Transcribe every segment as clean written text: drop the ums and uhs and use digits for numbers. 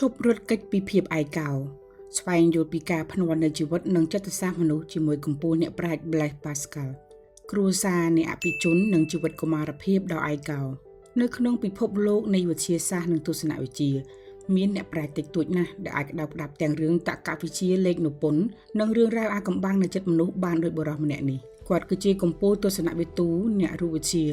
ប់រត់គេចពីភាពឯកោស្វែងយល់ពីការភ្នាល់នៃជីវិតនិងចិត្តសាស្ត្រមនុស្សជាមួយកំពូលអ្នកប្រាជ្ញ Blaise Pascal គ្រួសារនៃអភិជននិងជីវិតកុមារភាពដ៏ឯកោនៅក្នុងពិភពលោកនៃវិទ្យាសាស្ត្រនិងទស្សនវិជ្ជាមានអ្នកប្រាជ្ញតិចតួចណាស់ដែលអាចក្តោបក្តាប់ទាំងរឿងតក្កវិជ្ជាលេខនិពន្ធនិងរឿងរ៉ាវអាកំបាំងនៃចិត្តមនុស្សបានដោយបុរសម្នាក់នេះគាត់គឺជាកំពូលទស្សនវិទូអ្នករូបវិទ្យា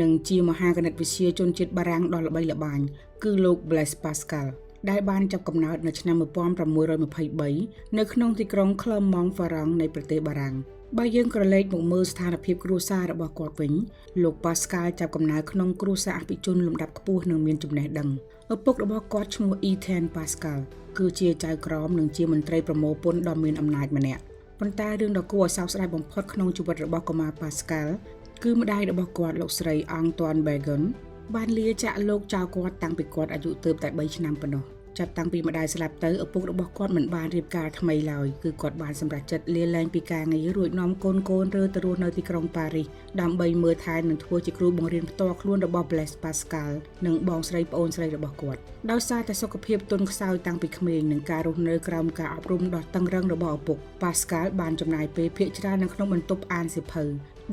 និងជាមហាគណិតវិទ្យាជនជាតិបារាំងដ៏ល្បីល្បាញគឺលោក Blaise Pascal ដែលបានចាប់កំណើតនៅឆ្នាំ1623នៅក្នុងទីក្រុង Clermont-Ferrand នៃប្រទេសបារាំងបើយើងក្រឡេកមកមើលស្ថានភាពគ្រួសាររបស់គាត់វិញលោក Pascal ចាប់កំណើតក្នុងគ្រួសារអភិជនលំដាប់ខ្ពស់និងមានចំណេះដឹងឪពុករបស់គាត់ឈ្មោះ Etienne Pascal គឺជាចៅក្រមនិងជាមន្ត្រីប្រមូលពន្ធដ៏មានអំណាចម្នាក់ប៉ុន្តែរឿងដ៏គួរឲ្យសោកស្ដាយបំផុតក្នុងជីវិតរបស់កុមារ Pascal គឺម្ដាយរបស់គាត់លោកស្រី Antoine Bergon បានលាចាកលោកចោលគាត់តាំងពីគាត់អាយុទើបតែ3ឆ្នាំប៉ុណ្ណោះចាប់តាំងពីម្ដាយស្លាប់ទៅឪពុករបស់គាត់មិនបានរៀបការថ្មីឡើយគឺគាត់បានសម្រេចចិត្តលាលែងពីការងាររួចនាំកូនកូនរើទៅរស់នៅទីក្រុងប៉ារីសដើម្បីមើលថែនិងធ្វើជាគ្រូបង្រៀនផ្ទាល់ខ្លួនរបស់ Blaise Pascal និងបងស្រីប្អូនស្រីរបស់គាត់ដោយសារតែសុខភាពទន់ខ្សោយតាំងពីក្មេងនិងការរស់នៅក្រោមការអប់រំដ៏តឹងរ៉ឹងរបស់ឪពុក Pascal បានចំណាយពេលភាគច្រើននៅក្នុងបន្ទប់អានសៀវភៅ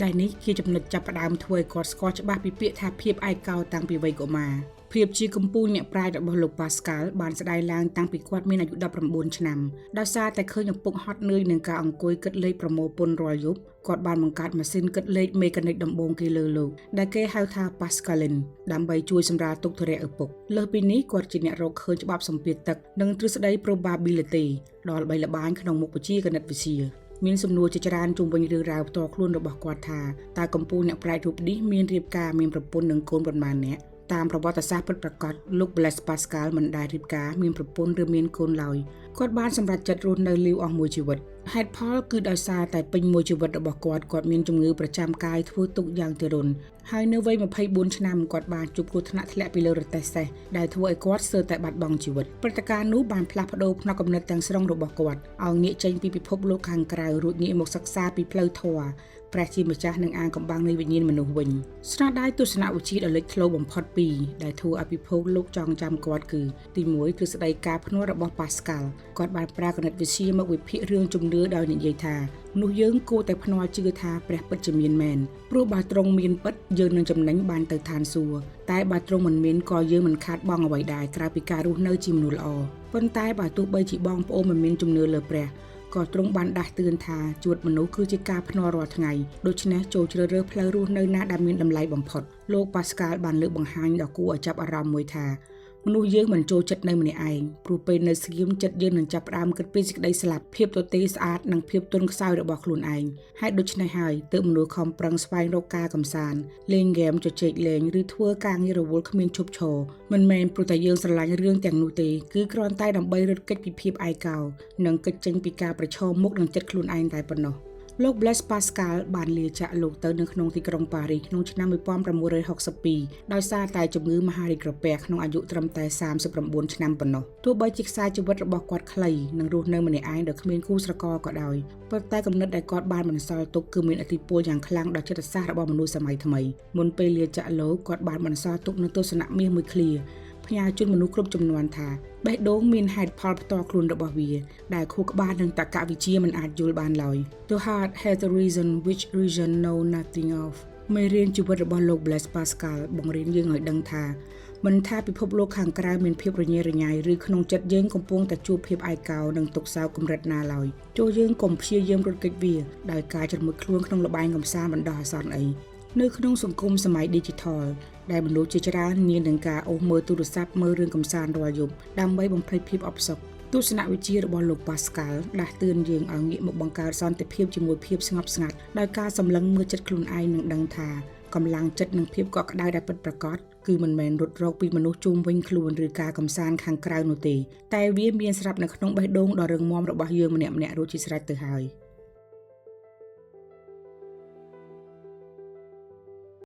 ដែលនេះជាចំណុចចាប់ផ្ដើមធ្វើឲ្យគាត់ស្គាល់ច្បាស់ពីពាក្យថាភាពឯកោតាំងពីវ័យកុមារភាពជាកំពូលអ្នកប្រាជ្ញរបស់លោកប៉ាស្កាល់បានស្ដែងឡើងតាំងពីគាត់មានអាយុ19ឆ្នាំដោយសារតែឃើញឪពុកហត់នឿយនឹងការអង្គុយគិតលេខប្រមូលពន្ធរាល់យប់គាត់បានបង្កើតម៉ាស៊ីនគិតលេខមេកានិកដំបូងគេលើលោកដែលគេហៅថា Pascaline ដើម្បីជួយសម្រាលទុក្ខធុរៈឪពុកលើសពីនេះគាត់ជាអ្នករកឃើញច្បាប់សម្ពាធទឹកនិងទ្រឹស្ដី probability ដ៏ល្បីល្បាញក្នុងមុខវិជ្ជាគណិតវិទ្យាមានសំណួរជាច្រើនជុំវិញរឿងរ៉ាវផ្ទាល់ខ្លួនរបស់គាត់ថាតើកំពូលអ្នកប្រាជ្ញរូបនេះមានរៀបការមានប្រពន្ធនិងកូនប៉ុន្មាននាក់តាមប្រវត្តិសាស្ត្រពិតប្រាកដលោក Blaise Pascal មិនដែលរៀបការមានប្រពន្ធឬមានកូនឡើយគាត់បានសម្រេចចិត្តរស់នៅលីវអស់មួយជីវិតហេតុផលគឺដោយសារតែពេញមួយជីវិតរបស់គាត់គាត់មានជំងឺប្រចាំកាយធ្វើទុក្ខយ៉ាងទរណហើយនៅវ័យ24ឆ្នាំគាត់បានជួបគ្រោះថ្នាក់ធ្លាក់ពីលើរទេះសេះដែលធ្វើឲ្យគាត់ស្ទើរតែបាត់បង់ជីវិតព្រឹត្តិការណ៍នោះបានផ្លាស់ប្ដូរផ្នត់គំនិតទាំងស្រុងរបស់គាត់ឲ្យងាកចេញពីពិភពលោកខាងក្រៅរួចងាកមកសិក្សាពីផ្លូវធម៌ព្រះជាម្ចាស់នឹងអាងកំបាំងនៃវិញ្ញាណមនុស្សវិញស្នាដៃទស្សនវិជ្ជាដ៏លេចធ្លោបំផុតពីរដែលធ្វើឲ្យពិភពលោកចងចាំគាត់គឺទី1ទ្រឹស្ដីការភ្នាល់របស់ប៉ាស្កាល់គាត់បានប្រើគណិតវិទ្យាមកវិភាគរឿងជំនឿដោយនិយាយថាមនុស្សយើងគួរតែភ្នាល់ជឿថាព្រះពិតជាមានមែនព្រោះបើទ្រង់មានពិតយើងនឹងចំណេញបានទៅឋានសួគ៌តែបើទ្រង់មិនមានក៏យើងមិនខាតបង់អ្វីដែរក្រៅពីការរស់នៅជាមនុស្សល្អប៉ុន្តែបើទោះបីជាបងប្អូនមិនមានជំនឿលើព្រះក៏ទ្រង់បានដាស់តឿនថាជីវិតមនុស្សគឺជាការភ្នាល់រាល់ថ្ងៃដូច្នេះចូលជ្រើសរើសផ្លូវរស់នៅណាដែលមានតម្លៃបំផុតលោកប៉ាស្កាល់បានលើកបង្ហាញដ៏គួរឲ្យចាប់អារម្មណ៍មួយថាមនុស្សយើងមិនចូលចិត្តនៅម្នាក់ឯងព្រោះពេលនៅស្ងៀមចិត្តយើងនឹងចាប់ផ្ដើមគិតពីសេចក្តីស្លាប់ភាពទទេស្អាតនិងភាពទន់ខ្សោយរបស់ខ្លួនឯងហេតុដូច្នេះហើយទើបមនុស្សខំប្រឹងស្វែងរកការកំសាន្តលេងហ្គេមជជែកលេងឬធ្វើការងាររវល់គ្មានឈប់ឈរមិនមែនព្រោះតែយើងស្រឡាញ់រឿងទាំងនោះទេគឺគ្រាន់តែដើម្បីរត់គេចពីភាពឯកោនិងគេចចេញពីការប្រឈមមុខនឹងចិត្តខ្លួនឯងតែប៉ុណ្ណោះលោក Blaise Pascal បានលាចាកលោកទៅនៅក្នុងទីក្រុងប៉ារីសក្នុងឆ្នាំ1662ដោយសារតែជំងឺមហារីកក្រពះក្នុងអាយុត្រឹមតែ39ឆ្នាំប៉ុណ្ណោះទោះបីជាខ្សែជីវិតរបស់គាត់ខ្លីនិងរស់នៅម្នាក់ឯងដោយគ្មានគូស្រករក៏ដោយប៉ុន្តែគំនិតដែលគាត់បានបន្សល់ទុកគឺមានឥទ្ធិពលយ៉ាងខ្លាំងដល់ចិត្តសាស្ត្ររបស់មនុស្សសម័យថ្មីមុនពេលលាចាកលោកគាត់បានបន្សល់ទុកនូវទស្សនៈមាសមួយឃ្លាផ្ញើជូនមនុស្សគ្រប់ចំនួនថាបេះដូងមានហេតុផលផ្ទាល់ខ្លួនរបស់វាដែលខួរក្បាលនិងតក្កវិជ្ជាមិនអាចយល់បានឡើយ The heart has a reason which reason know nothing of មេរៀនជីវិតរបស់លោក Blaise Pascal បង្រៀនយើងឲ្យដឹងថាមិនថាពិភពលោកខាងក្រៅមានភាពរញ៉េរញ៉ៃឬក្នុងចិត្តយើងកំពុងតែជួបភាពឯកោនិងទុក្ខសោកកម្រិតណាឡើយចូលយើងកុំព្យាយាមរត់គេចវាដោយការជ្រមុជខ្លួនក្នុងល្បែងកំសាន្តបណ្ដោះអាសន្នអីនៅក្នុងសង្គមសម័យ Digital ដែលមនុស្សជាច្រើនមាននឹងការអូសមើលទូរស័ព្ទមើលរឿងកំសាន្តរាល់យប់ដើម្បីបំភ្លេចភាពអផ្សុកទស្សនវិជ្ជារបស់លោកប៉ាស្កាល់ដាស់តឿនយើងឲ្យងាកមកបង្កើតសន្តិភាពជាមួយភាពស្ងប់ស្ងាត់ដោយការសម្លឹងមើលចិត្តខ្លួនឯងនិងដឹងថាកម្លាំងចិត្តនិងភាពកក់ក្ដៅដែលពិតប្រាកដគឺមិនមែនរត់រកពីមនុស្សជុំវិញខ្លួនឬការកំសាន្តខាងក្រៅនោះទេតែវាមានស្រាប់នៅក្នុងបេះដូងដ៏រឹងមាំរបស់យើងម្នាក់ៗរួចជាស្រេចទៅហើយ។